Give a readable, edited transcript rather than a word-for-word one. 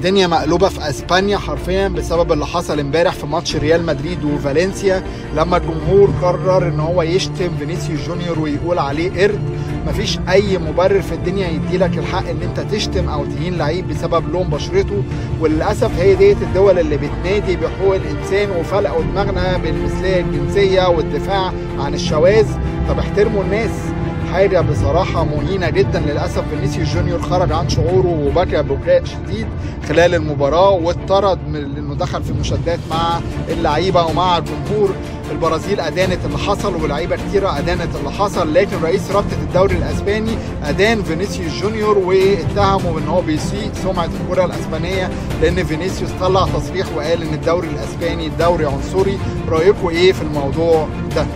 الدنيا مقلوبة في اسبانيا حرفيا بسبب اللي حصل امبارح في ماتش ريال مدريد وفالنسيا، لما الجمهور قرر ان هو يشتم فينيسيوس جونيور ويقول عليه قرد. مفيش اي مبرر في الدنيا يديلك الحق ان انت تشتم او تهين لعيب بسبب لون بشرته، وللاسف هي ديت الدول اللي بتنادي بحقوق الانسان وفلقوا دماغنا بالمثليه الجنسية والدفاع عن الشواذ. طب احترموا الناس، حاجة بصراحة مهينة جدا. للاسف فينيسيوس جونيور خرج عن شعوره وبكى بكاء شديد خلال المباراة، واتطرد لانه دخل في مشادات مع اللعيبة ومع الجمهور. البرازيل ادانت اللي حصل ولاعيبه كتيرة ادانت اللي حصل، لكن رئيس رابطه الدوري الاسباني ادان فينيسيوس جونيور واتهمه ان هو بيسيء سمعه الكره الاسبانية، لان فينيسيوس طلع تصريح وقال ان الدوري الاسباني دوري عنصري. رايكم ايه في الموضوع ده؟